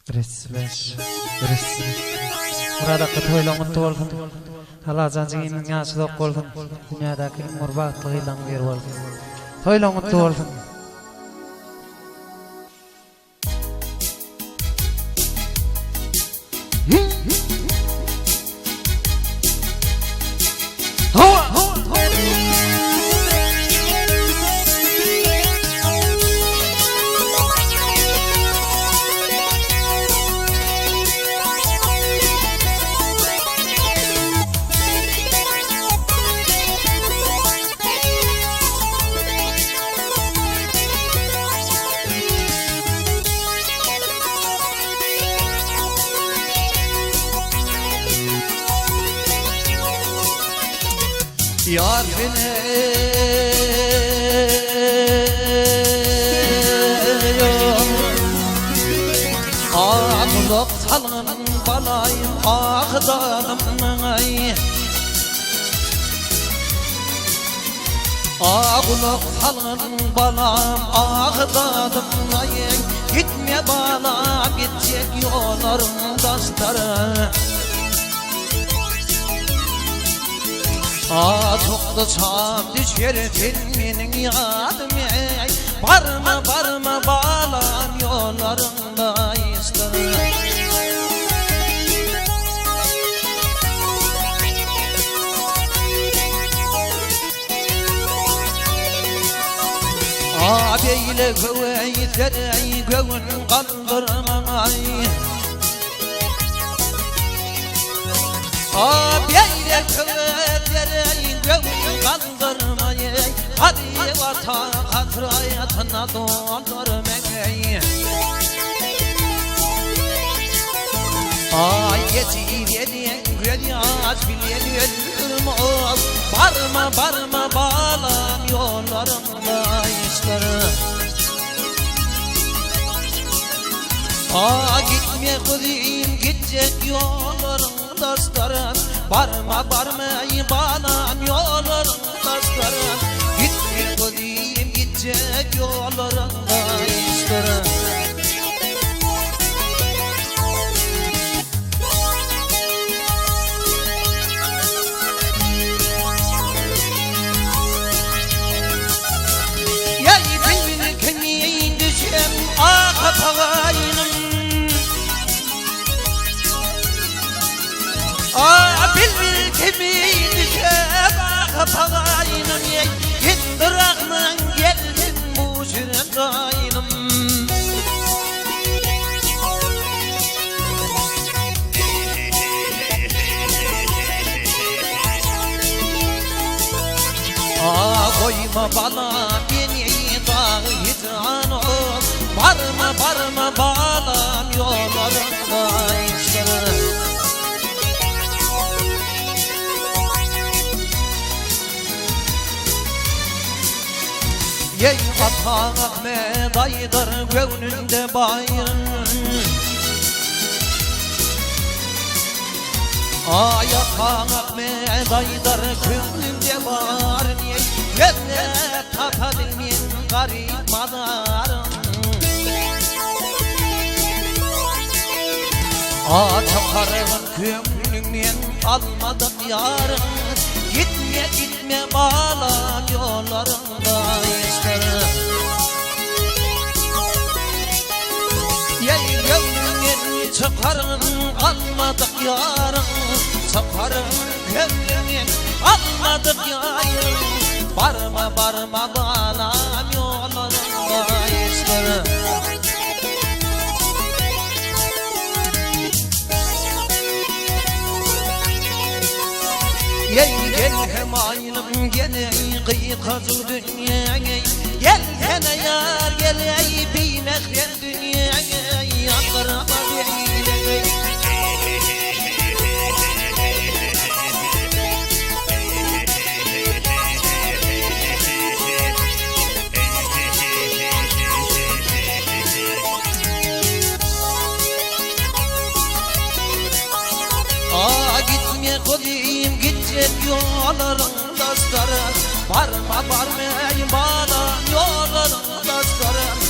Resmes. Resmes. Myrat akga toýlaň gutly bolsun. Allajan jigimiň ýaşy uzak bolsun. Dünýädäki iň bir bagtly gyzlaň biri bolsun. Toýlaň gutly bolsun. Yar beni Ağlap salgın balayım ağdanım Ağlap salgın balam ağdadım Gitme balam gidecek yolların taşları A çoklu çam düşer filminin yadım ey Barma barma balam yollarında işte A beyle köveýler göwün galdyrmaň A beyle köveýler göwün galdyrmaý Hadi vatan hatırayatına doldurmaň Ay geçirenin göz yaş bilen öldürmez Barma barma balam yollarında işler Aa gitme kuzum gidecek yolların dostlarım Barma barma balam yolların dostlarım Gitme kuzum gidecek yolların dostlarım Yay bilbil kimin düşem ah pagayım Ah bilbil kimin düşem ah pagayım Hindirak'la geldim bu şirin dayım Ah koyma bana beni dağ hicran ol Barma barma balam yollarında işler Yey atan Ahmet Aydar gönlünde bayrın Ay atan Ahmet Aydar gönlümde var Niye Gönle tapabilmeyen garip mazarım Açakarın köňlüňden almadyk yarın Gitme gitme balam yollarında işler Yey gönlümden çıkarın almadık yarın Çıkarın gönlümden almadık yarın Barma barma balam yollarında işler Gel gel hemaynım gel ey kıyıkacı dünyaya Gel sene yar gel ey bimehrem dünyaya Yandırma beni Aa gitme koyayım gidecek yolların dostları Barma barma ey balam yolların dostları.